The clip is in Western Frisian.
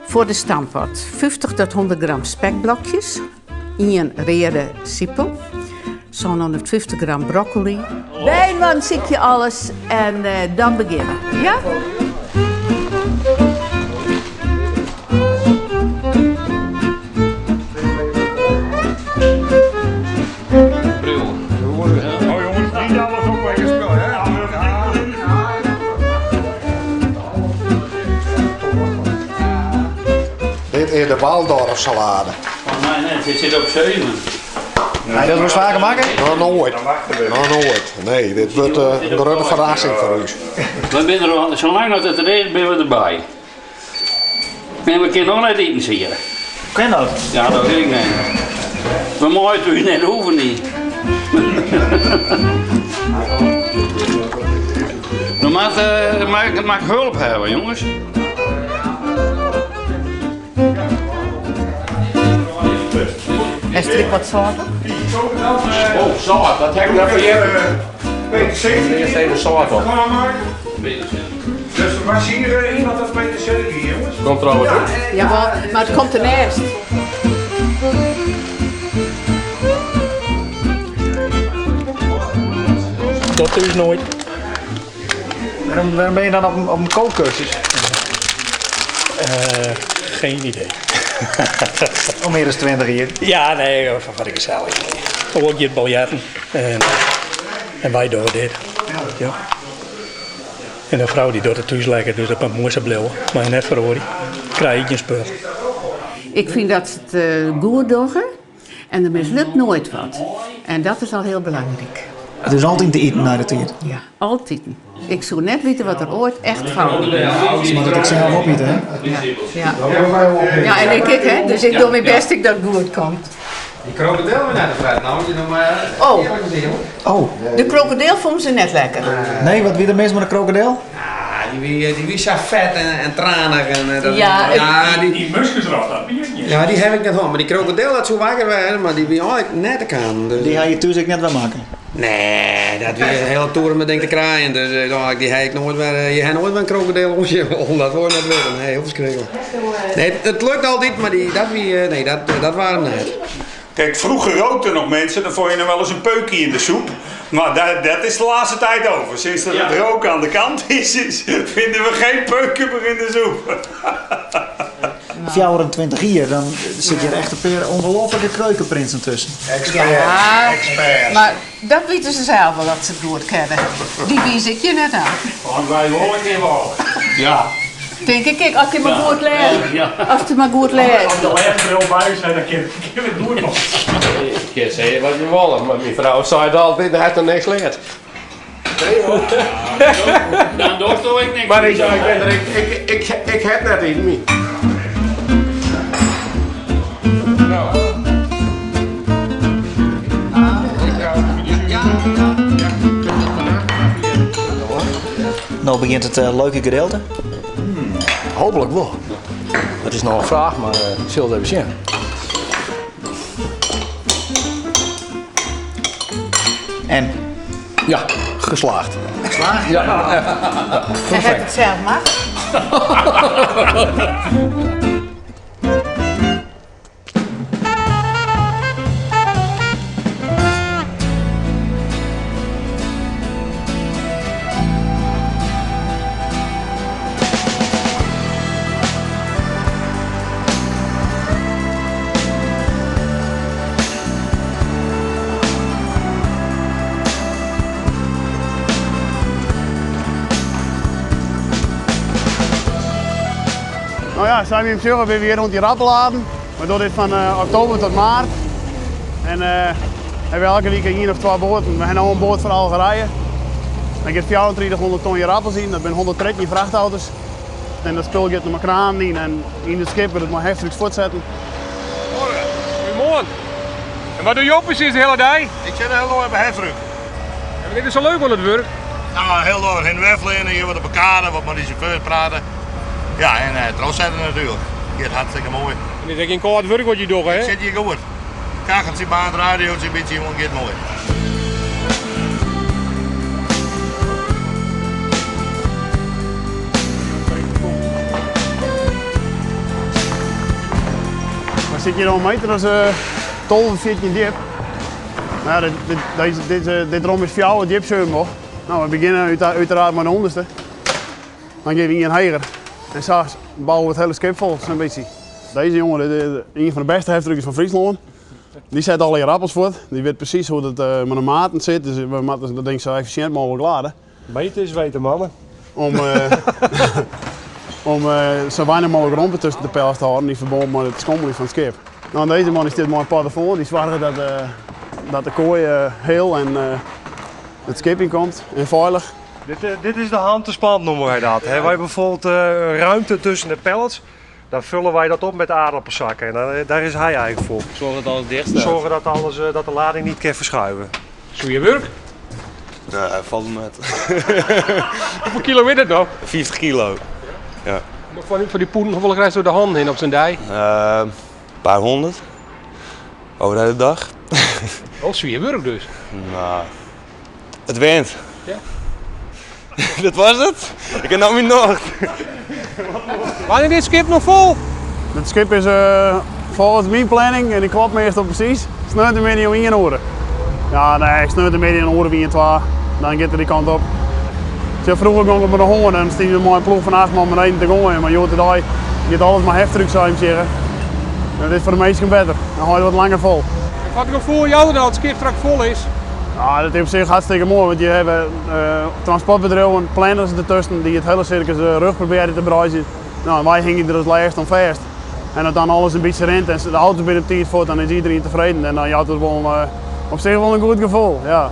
Foar de stamppot, 50 tot 100 gram spekblokjes, ien reade sipel, 750 gram broccoli. Byinoar sykje alles en dan begjinne. Ja? Oh jongens, niet alles opwekken spul, hè? Dit is de Waldorf salade. Oh, nee, nee, het zit op 7. Nee, dat was vaker maken? Noch noait. Noch noait. Nee, dit wurdt in grutte ferrassing foar ús. We binne der al, sa lang as it der is, binne we derby. En we kinne noch net itensiede. Kin dat? Ja, dat weet ik net. We meie it ús net hoeven niet. We moatte mag hulp hawwe, jongens. Hast der ek wat sâlt op? Oh, sâlt, dat ha ik net ferjitten. Earst even sâlt op. Dus waar zie je iemand dat PTC hier, jongens? Komt er al wat út? Jawol, mar it komt derneist. Dat is noait. Wêrom, wêrom binne je dan op in kookkursus? Geen idee. Al mear as 20 jier? Ja, nee, foar de gesellichheid. Oar giet biljerten en wy dogge dit. Ja. En de frou dy docht it thús lekker, dus dat moat moai sa bliuwe. Mei net feroarje. Krij ik gjin spul. Ik fyn dat se it goed dogge en der mislukt noait wat. En dat is al hiel belangryk. It is altyd te iten nei de tiid? Ja, altiten. Ik soe net witte wat der oait echt fout is. Se moatte it ek sels opite, hè? Ja, ja. Ja, en ik ek, hè. Dus ik doch myn bêst ek dat it goed komt. Dy krokodil weer net te fretten, nou, je nog maar Oh. eerlijk gezien. Oh. De krokodil fûnen se net lekker. Nee, wat wie der mis mei de krokodil? Ah, dy wie sa fet en tranich en dat, Ja, ja, dy, Dy muskusrat, dat wie ek net. ja, dy ha ik net hân, mar dy krokodil dat soe wakker wêze, mar dy wie eigentlik net te kamen. Dus, Dy ha je thús ek net wer makke? Nee, dat wie in hiele toer om dat ding te krijen. Dus ik dy ha ik noait wer, je ha noait wer in krokodil oan sjen wollen. Dat wol je net witte. Nee, hiel ferskriklik. Nee, it lukt altyd, mar dy, dat wie, nee, dat, dat waard him net. Kijk, vroeger rookten nog mensen, dan vond je nog wel eens een peukie in de soep. Maar dat, dat is de laatste tijd over. Sinds dat het roken aan de kant is, is, vinden we geen peuken meer in de soep. 24 jier, dan sit hjir echt in pear ongelooflike keukenprinsen tusken. Ja, Experts. mar dat witte se sels wol dat se it goed kinne. Dy wiis ik je net oan. Want wy wolle gjin wal. Ja. Tink ik ek, as je mar goed lêze. Ja. As je mar goed lêze. As de lêsbril by zijn, dan kin it goed komme. Ik kin sizze wat je wolle, mar myn frou seit altyd, hy hat noch niks leard. Dan dochsto ek niks. Mar ik, ik, ben der, ik, ik, ik, ik ha it net yn my. No begjint it leuke gedeelte. Hooplik wol. Dat is noch in fraach, mar ik sil it even sjen. En? Ja, geslaagd. Geslaagd? Ja, echt. Hy hat it sels makke. No ja, sa't jim sjogge binne we hjir oan it ierdappel-laden. We dogge dit fan oktober tot maart. En hawwe we elke wike ien of twa boaten. We hawwe no in boat foar Algerije. Dêr giet 3400 ton ierdappels yn, dat binne 113 frachtauto's. En dat spul giet der mei kranen yn en yn it skip wurdt it mei heftrucks fuortsetten. Goeiemoarn. En wat dogge jo presys de hiele dei? Ik sit de hiele dei op 'e heftruck. En wat is der sa leuk oan it wurk? No, hiel dei hinne en wer fleane, hjir wat op 'e kade, wat mei dy sjauffeurs prate. Ja, en trochsetten natuerlik. Giet hartstikke moai. En it is ek gjin kâld wurk wat je dogge, hè? Ik sit hjir goed. Kacheltsje baarnd, radiootje in bytsje oan, giet moai. We sitte hjir al in meter as 12, 14 djip. Nou, dit, dit, deze, dit, eh, dit rom is fjouwer djip no. Nou, we begjinne uiteraard mei de ûnderste. Dan gean we ien heger. En sa bouwe we it hiele skip fol, sa'n bytsje. Dizze jonge, dit is ien fan de bêste heftruckers fan Fryslân. Dy set alle ierappels fuort. Dy wit presys hoe't it eh, mei de maten sit. Dus we moatte dat ding sa effisjint mooglik lade. Meten is weten, mannen. Om, eh, om eh, sa weinich mooglik romte tusken de pallets te hâlden yn ferbân mei it skommeljen fan it skip. Nou, en dizze man dy stiet mei in portofoan. Dy soarget dat, eh, dat de koai eh, heel en eh, it skip yn komt en feilich. Dit, eh, dit is de hand te spant, noemen wij dat. Hè, wij bijvoorbeeld eh, ruimte tussen de pallets, dan vullen wij dat op met aardappelzakken. En dan, eh, daar is hij eigenlijk voor. Zorg dat alles dicht staat. Zorgen dat, alles, eh, dat de lading niet kan verschuiven. Zoe je werk? Nou, valt met. Hoeveel kilo is het nou? 50 kilo. Ja. Maar van, van die poen, hoeveel krijg je door de handen in op zijn dij? Een paar honderd. Over de hele dag. Oh, zwier werk dus. Nou, het went. Ja. Dat was het. Ik heb nou niet nog. Wanneer dit schip nog vol? Het skip is eh, volgens mijn planning, en ik klop meestal precies, sneontemiddei om 1 oere. Ja, nee, sneontemiddei in oere 1, 2, dan giet er dy kant op. Sjoch, froeger gong it mei de hân en dan stie der mei in ploech fan 8 man beneden te goaien, mar hjoed-de-dei giet alles mei heftruck sa im sjigge. Dat is foar de minsken better, dan hâld je wat langer fol. Wat gefoel jout it as it skip straks fol is? Ja, dat is op sich hartstikke moai, want je hawwe eh, transportbedriuwen, planners dertusken dy't it hiele sirkus de rug probearje te breidzjen. Nou, en wy hingje der as lêste oan fêst. En as dan alles in bytsje rint en de auto's binne op tiid fuort, dan is iedereen tefreden en dan jout it wol in, eh, op sich wol in goed gefoel. Ja.